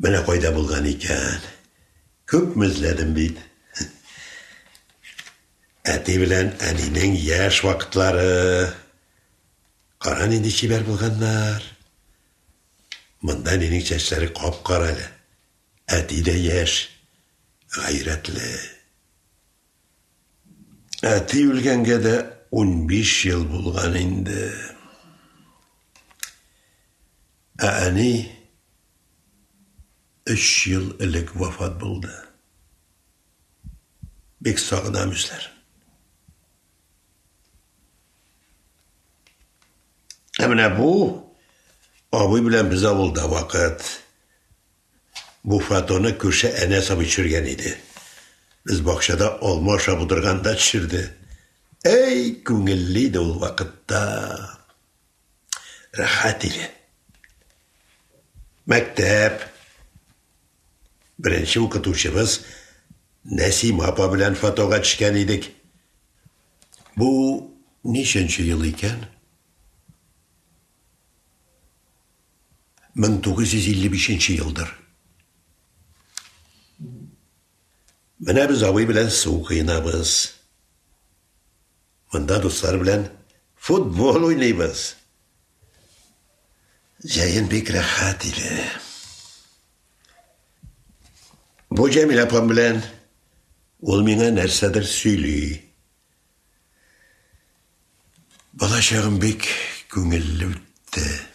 Менә кайда булган икән. Күпме эзләдем бит. Әти белән әнинең яшь вакытлары. Кара нинди чибәр булганнар. Монда әнинең чәчләре кап-кара әле. Әти дә яшь, гайрәтле. Әти үлгәнгә дә 15 ел булган инде. Ә әни өч ел элек вафат булды. Бик сагынам үзләрен. Ә менә бу абый белән без авылда вакыт. Бу фотоны күрше Әнәс абый төшергән иде. Без бакчада алма ашап утырганда төшерде. Әй, күңелле иде ул вакытта. Рәхәт иде. Мәктәп. Беренче укытучыбыз Нәсимә апа белән фотога төшкән идек. Бу ничәнче ел икән? 1955 елдыр. Менә без абый белән су коенабыз. Монда дуслар белән футбол уйныйбыз. Җәен бик рәхәт иде. Бу Җәмилә апам белән ул миңа нәрсәдер сөйли. Балачагым бик күңелле үтте.